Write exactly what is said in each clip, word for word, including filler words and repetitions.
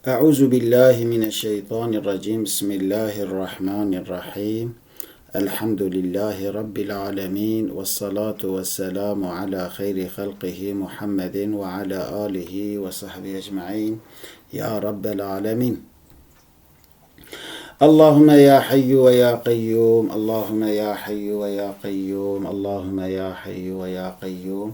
أعوذ بالله من الشيطان الرجيم. بسم الله الرحمن الرحيم. الحمد لله رب العالمين، والصلاة والسلام على خير خلقه محمد وعلى آله وصحبه أجمعين. يا رب العالمين. اللهم يا حي ويا قيوم، اللهم يا حي ويا قيوم، اللهم يا حي ويا قيوم.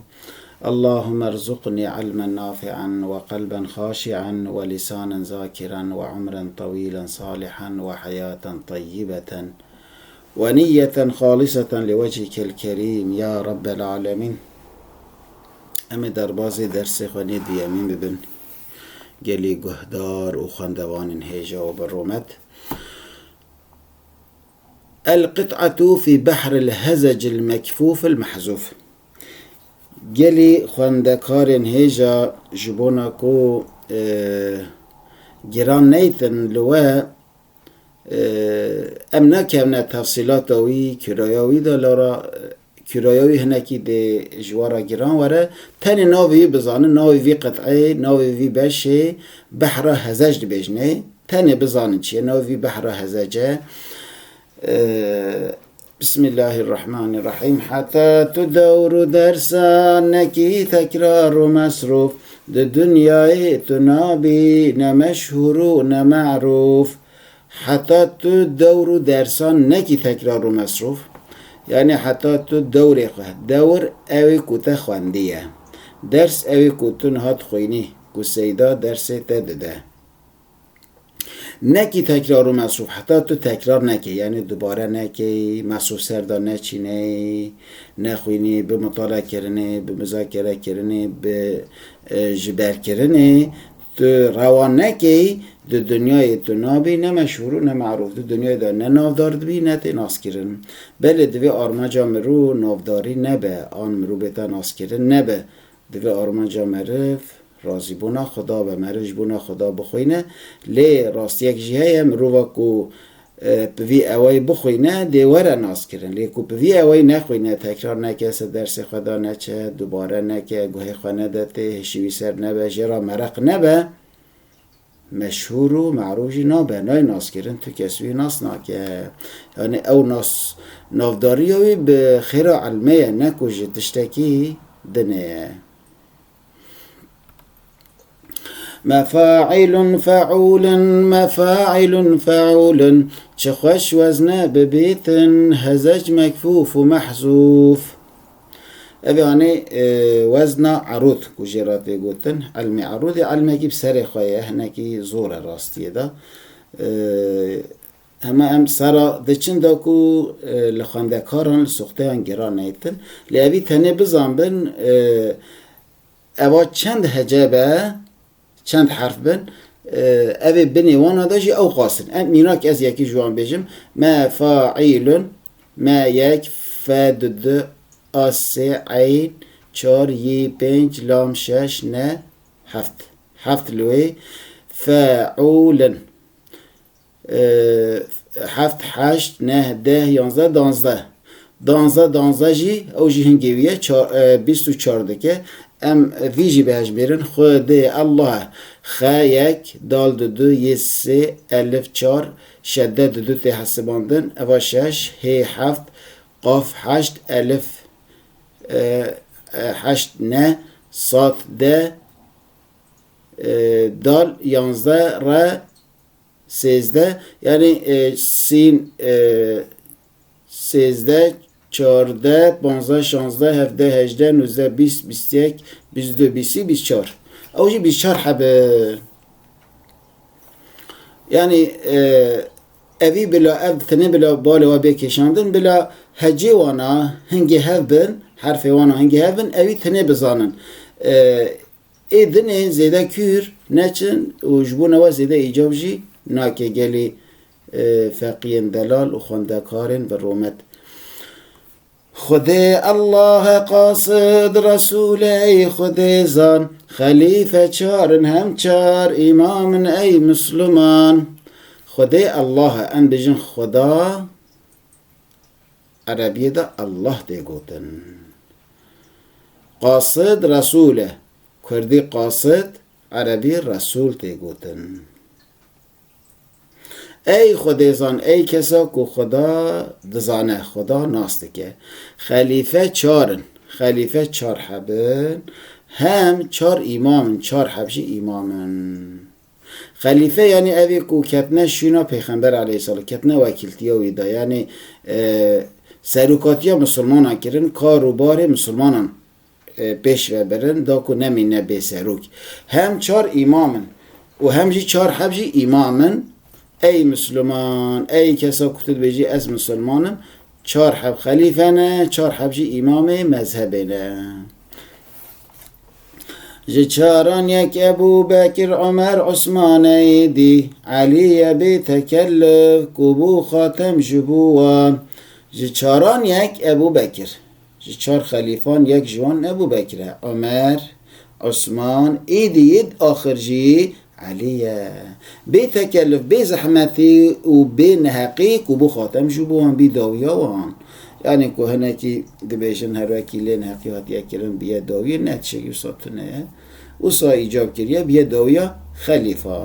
اللهم ارزقني علما نافعا وقلبا خاشعا ولسانا ذاكرا وعمرا طويلا صالحا وحياة طيبة ونية خالصة لوجهك الكريم يا رب العالمين. Em ê derbazê dersê xwe nê duyemîn bibin. Gelî guhdar û xwendevanên hêja û bi rûmet. القطعة في بحر الهزج المكفوف المحذوف. Gelî xwendekarên hêja ji bona ku, e, giran neytin li we, e, em nakevne tefsîlata wî, kîraya wî de, lora, e, kîraya wî hinekî dê ji we re giran were. Tenê navê wî bizanin, navê vî qit'ê, navê vî beşê, Behra Hezec dibêjinê. Tenê bizanin çi ye, navê vî Behra Hezec e. E, Bismillahirrahmanirrahîm. Heta tu dewr û dersa nekî tekrar û mesrûf, di dinyayê tu nabî ne meşhûr û ne merûf. Heta tu dewr û dersan nekî tekrar û mesrûf, yanî heta tu dewrê xwe, dewr ew ê ku te xwendiye, ders ew ê ku tu niha dixwînî, ku seyda dersê te dide. Nekî tekrar û mesrûf, heta tu tekrar nekey, yanî dubare nekey, mesrûf ser de neçîney, nexwînî, bi mutala kirinê, bi muzakere kirinê, bi, e, ji ber kirinê, tu rewa nekey, di dinyayê tu nabî ne meşhûr û ne merûf. Di dinyayê de ne navdar dibî, ne tê naskirin. Belê divê armanca mirû navdarî nebe, an mirû bête naskirin nebe. Divê armanca meriv razîbûna Xuda be, meriv ji bona Xuda bixwîne. Lê rastiyek jî heye, mirova ku, e, bi vî ewayî bixwîne, dê were naskirin. Lê ku bi vî ewayî nexwîne, tekrar neke, ser dersê xwe de neçe, dubare neke, guhê xwe nede tê, hişî wî ser nebe, jê re mereq nebe, meşhûr û merûf jî nabe, nayê naskirin, tu kes wî nas nake. Yanî ew nas, navdariya wî bi xêra ilmê ye, ne ku ji tiştekî dinê ye. Mefaîlun feûlun, mefaîlun feûlun. Çi xweş wezne bibîtin, hezec mekfûf û mehzûf. Ev anî, e, wezna erûd ku jê re tê gotin. Ilmê erûdê ilmekî bi serê xwe ye, hinekî zor e rastiyê de. E, hema em sera diçin da ku, e, li xwendekaran, li soxteyan giran neytin. Lê evî tenê bizanbin, e, eva çend hece be, çend herf bin, e, evê binê wana de jî ew qas in. Em mînak ez yekî ji wan bêjim. Me, fa, î, lun, me yek, fe du du, a sê, eyn çar, yî pênc, lam şeş, ne heft. Heft li wê. Feûlin. E, heft, heşt, neh, deh, yanzdeh, danzdeh. Danzdeh, danzdeh jî, ew jî hingê wî ye, ça-, e, bîst û çar dike. Em vî jî bihejmêrin. Xwedê, Allah, xe yek, dal du du, yê sê, elif çar, şedde du du tê hesibandin, eva şeş, hê heft, qaf heşt, elif, e, e, heşt ne, sad de, e, dal yanzdeh, re sêzdeh, yanî, e, sîn, e, sêzdeh, çardeh, panzdeh, şanzdeh, hevdeh, hejdeh, nûzdeh, bîst, bîst yek, bîst du, bîst sî, bîst çar. Ew jî bîst çar hebe. Yanî, e, evî bila, ev tinê bila balê wa bê kêşandin, bila hecê wana hingê hev bin, herfê wana hingê hev bin, evî tinê bizanin. E, Ê dinê zêde kûr neçin û ji bo newe zêde îcab jî nake gelî, e, feqiyên delal û xwendekarên bi rûmet. Xwedê, Allah, qasid, Resûl ey Xwedê zan, xelîfe çar in hem çar îmam in ey Misliman. Xwedê, Allah, em bêjin Xweda, Erebiyê de Allah tê gotin. Qasid Resûl e. Kurdî qasid, Erebî Resûl tê gotin. Ey Xwedêzan, ey kesa ku Xweda dizane, Xweda nas dike. Xelîfe çar in. Xelîfe çar heb in. Hem çar îmam in, çar heb jî îmam in. Xelîfe, yanî evê ku ketine şûna Pêxember aleyhisselam, ketine wekîltiya wî de. Yanî, e, serokatiya misilmanan kirin, kar û barê misilmanan, e, pêş ve birin, da ku nemîne bê serok. Hem çar îmam in û hem jî çar heb jî îmam in. Ey Misliman, ey kesa ku tu dibêjî ez misilman im, çar heb xelîfe ne, çar heb jî îmamê mezhebê ne. Ji çaran yek Ebû Bekir, Omer, Osman, Eydî, Elî ye bê tekelluf, ku bû xatem ji bo wan. Ji çaran yek Ebû Bekir. Ji çar xelîfan yek ji wan Ebû Bekir e. Omer, Osman, êdî yê axir jî Elî ye. Bê tekelluf, bê zehmetî û bê neheqî ku bû xatem ji bo wan, bî dawiya wan. Yanî ku hinekî dibêjin her wekî lê neheqî hatiye kirin biye dawiyê, ne tiştekî wisa tune ye. Wisa îcab kiriye biye dawiya xelîfa.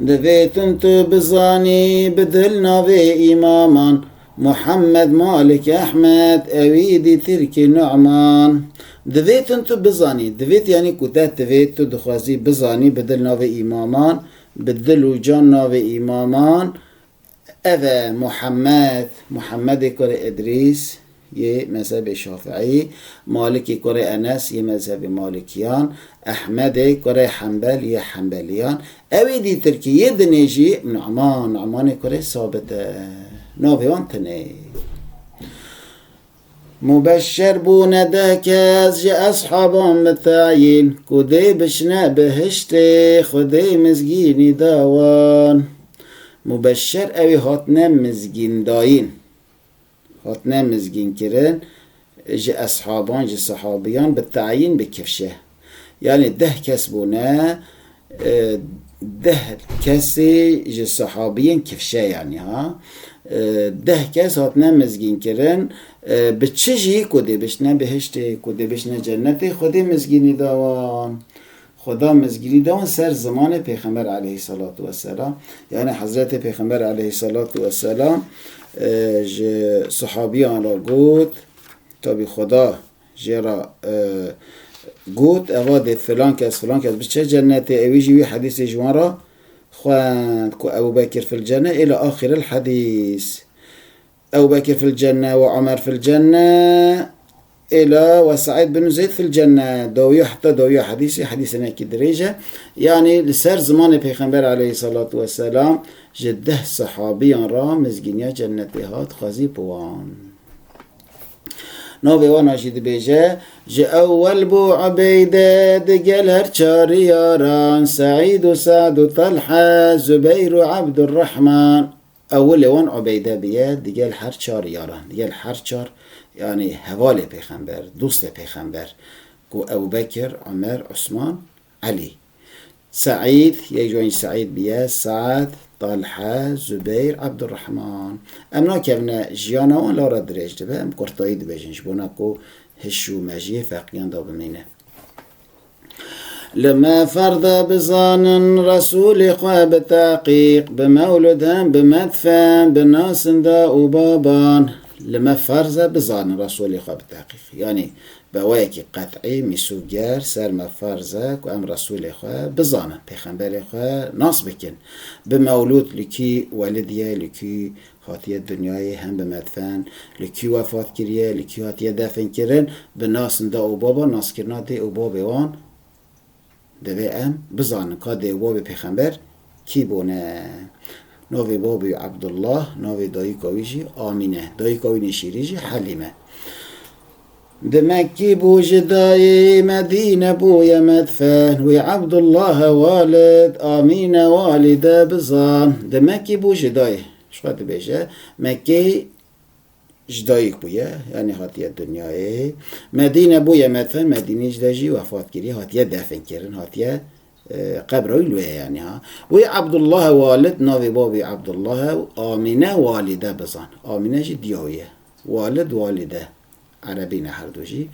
Divê tun tu bizanî, bi dil navê îmaman, Muhammed, Malik, Ehmed, ewî dî Tirkî, Nu'man. Divê tun tu bizanî, divê tu, yanî ku te divê tu dixwazî bizanî, bi dil navê îmaman, bi dil û can navê îmaman, Ev e Muhammed, Muhammedê kurê Idrîs yê mezhebê Şafiî, Malikê kurê Enes yê mezhebê Malikiyan, Ehmedê kurê Hembel yê Hembeliyan. Ew ê dîtir ki yê dinê jî Nu'man, Nu'manê kurê Sabit e. Navê wan tinê. Mubeşşer bûne deh kes ji eshaban bi tayîn, ku dê bişne bihiştê Xwedê mizgînî da wan. Mubeşşer ew ê hatine mizgîndayîn, hatine mizgînkirin ji eshaban, ji sehabiyan bi tayîn, bi kifşe. Yanî deh kes bûne, e, deh kesê ji sehabiyên kifşe, yanî ha. E, deh kes hatine mizgînkirin, e, bi çi jî ku dê bişne bihiştê, ku dê bişne cennetê, Xwedê mizgînî da wan. Xweda mizgînî da wan ser zimanê Pêxember aleyhisselatu vesselam. Yanî Hezretê Pêxember aleyhisselatu vesselam, e, ji sehabiyan re got, tabî Xweda jê re, e, got, eva dê filan kes, filan kes biçe cennetê, ewî jî wî hedîsê ji wan re xwend, ku Ebu Bekir fil cenne ila axiril hedîs. Ebu Bekir fil cenne ve Omer fil cenne, ila ve Seîd bin Zeyd fil cenne. Dawiya, heta dawiya hedîsê, hedîsê hinekî dirêj e. Yanî li ser zimanê Pêxember aleyhisselatu vesselam ji deh sehabiyan re mizgîniya cennetê hat xwezî bi wan. Navê wana jî dibêje, ji ewwel bû Ubeyde, digel her çar yaran, Seîd û Se'd û Talha, Zubeyr û Ebdurrahman. Ewilê wan Ubeyde biye, digel her çar yaran, digel her çar, yanî hevalê Pêxember, dostê Pêxember, ku Ebu Bekir, Omer, Osman, Elî. Seîd, yek ji wan jî Seîd biye, Se'd, Talha, Zubeyr, Ebdurrahman. Em nakevine jiyana wan, lawra dirêj dibe, em kurtayî dibêjin, ji bona ku hiş û mejiyê feqiyan da bimîne. Li me ferz e bizanin Resûlê xwe bi teqîq, bi mewlûd hem bi medfen, bi nasin da û baban. Li me ferz e bizanin Resûlê xwe bi teqîq. Yanî, Bi awayekî qet'î, mîsûger, ser me ferz e ku em Resûlê xwe bizanin, Pêxemberê xwe nas bikin. Bi mewlûd, li kî welidiye, li kî hatiye dinyayê, hem bi medfen, li kî wefat kiriye, li kî hatiye defin kirin, bi nasin da û baba, naskirina dê û babê wan. Divê em bizanin ka dê û babê Pêxember kî bûne. Navê babê wî Ebdullah, navê dayika wî jî Amîne, dayika wî nêşîrî jî Helîme. Di Mekkî bû ji dayê, Medîne bûye medfen, wî Ebdullah e walid, Amîne walîde bizan. Di Mekkî bû ji dayê, ji xwe dibêje, Mekkê ji dayik bûye, yanî hatiye dinyayê. Medîne bûye medfen, Medînê ji de jî wefat kiriye, hatiye defin kirin, hatiye, e, qebra wî li wê ye, yanî ha. Wî Ebdullah e walid, navê babî Ebdullah e û Amîne walîde bizan. Amîne jî diya wî ye. Walid, walîde. Erebî ne her du jî.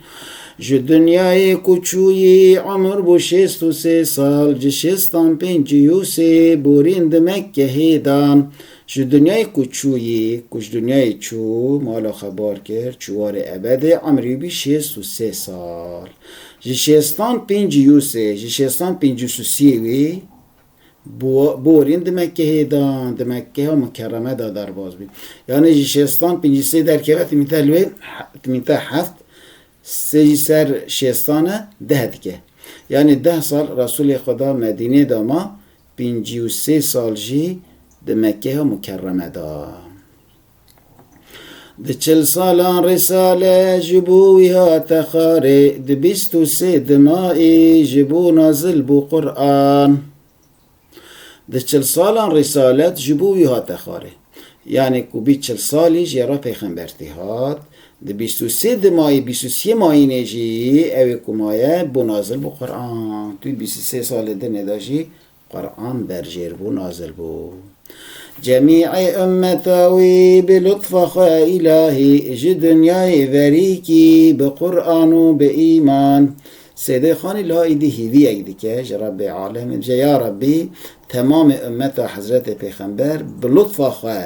Ji dinyayê ku çûyî, umir bû şêst û sê sal, ji şêstan pêncî û sê borîn di Mekkehê dan. Ji dinyayê ku çûyî, ku ji dinyayê çû, mala xwe bar kir, çû warê ebedê, umrî bî şêst û sê sal. Ji şêstan pêncî û sê, ji şêstan pêncî û sê wî, Bo-, borîn di Mekkehê de, di Mekkeya Mukerreme de derbas bî. Yanî ji şêstan pêncî sê derkeve, timîte li wê, timîte heft, sê jî ser şêstan e, deh dike. Yanî deh sal Resûlê Xweda Medînê de ma, pêncî û sê sal jî di Mekkeya Mukerreme de. Di çil salan Risale ji bo wî hate xwarê, di bîst û sê dimayî ji bo nazil bû Quran. Di çil salan Risalet ji bo wî hate xwarê. Yanî ku bî çil salî jê re pêxembertî hat, di bîst û sê dimayî, bîst û sê mayînê jî ew ê ku maye bo nazil bû Quran. Tu bîst û sê salê dinê de jî Quran berjêr bû, nazil bû. Cemî'ê ummeta wî bi lutfa xwe îlahî ji dinyayê verîkî bi Quran û bi îman. Seydê Xanî liha îdî hêviyek dike ji Rebbê Alemîn. Dibêje, ya Rebbî, temamê ummeta Hezretê Pêxember bi lutfa xwe,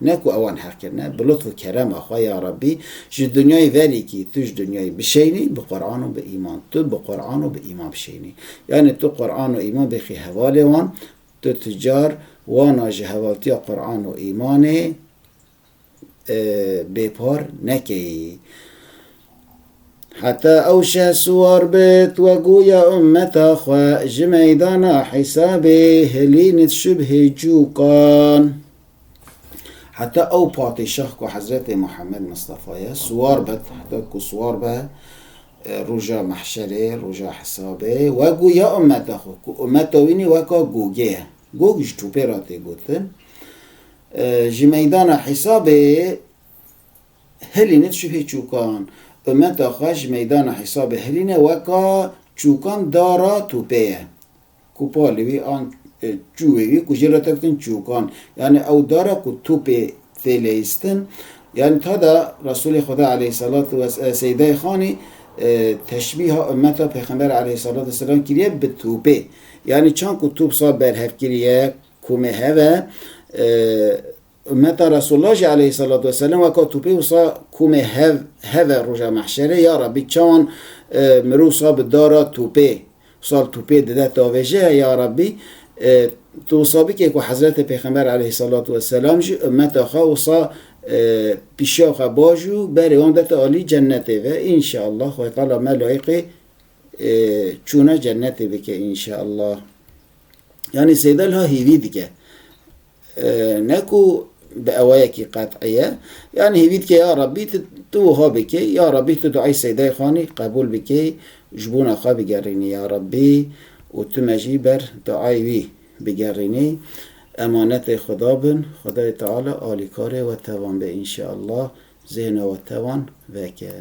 ne ku ewan heq kirine, bi lutf û kerema xwe, ya Rebbî, ji dinyayê verîkî, tu ji dinyayê bişeynî, bi Quran û bi îman. Tu bi Quran û bi îman bişeynî. Yanî tu Quran û îman bêxî hevalê wan, tu ti car wana ji hevaltiya Quran û îmanê, e, bêpar nekeyî. Heta ew şeh siwar bit, we goya ummeta xwe ji meydana hesabê hilînit şubhê cûkan. Heta ew padîşah ku Hezretê Muhammed Mistefa ye, siwar bit, heta ku siwar be, e, roja mehşerê, roja hesabê, we goya ummeta xwe, ku ummeta wî nî weka gogê ye. Gog ji tûpê re tê gotin. E, ji meydana hesabê hilînit şubhê çûkan. Ummeta xwe ji meydana hesabê hilîne weka çûkan dara tûpê ye. Ku palê wî an, e, çûyê wî ku jê re tê gotin çûkan. Yanî ew dara ku tûpê tê leyistin. Yanî tada Resûlê Xweda aleyhissalatu wes-, e, Seydayê Xanî, e, teşbîha ummeta Pêxember aleyhissalatu wesselam kiriye bi tûpê. Yanî çan ku tûp sa berhev kiriye, komê hev e, e, Ummeta Resulullah jî aleyhissalatu vesselam weka tûpê wisa komê hev, hev e roja mehşerê. Ya Rabbî, çawan, e, mirov wisa bi dara tûpê, wisa li tûpê dide tavêje, ya Rabbî, e, tu wisa bike ku Hezretê Pêxember aleyhissalatu vesselam jî ummeta xwe wisa, e, pîşiya xwe baş û berê wan dete alî cennetê ve. Înşeallah, Xwedê Teala me layiqê, e, çûna cennetê bike înşeallah. Yanî Seyda liha hêvî dike. E, ne ku bi ewayekî qet'î ye. Yanî hêvî dike, ya Rabbî, tu, tu wiha bikey, ya Rabbî, tu duayê Seydayê Xanî qebûl bikey, ji bona xwe bigerînî, ya Rabbî, û tu me jî ber duayê wî bigerînî. Emanetê Xweda bin, Xwedayê Teala alîkarê we tevan be înşeallah, zêhna we tevan veke.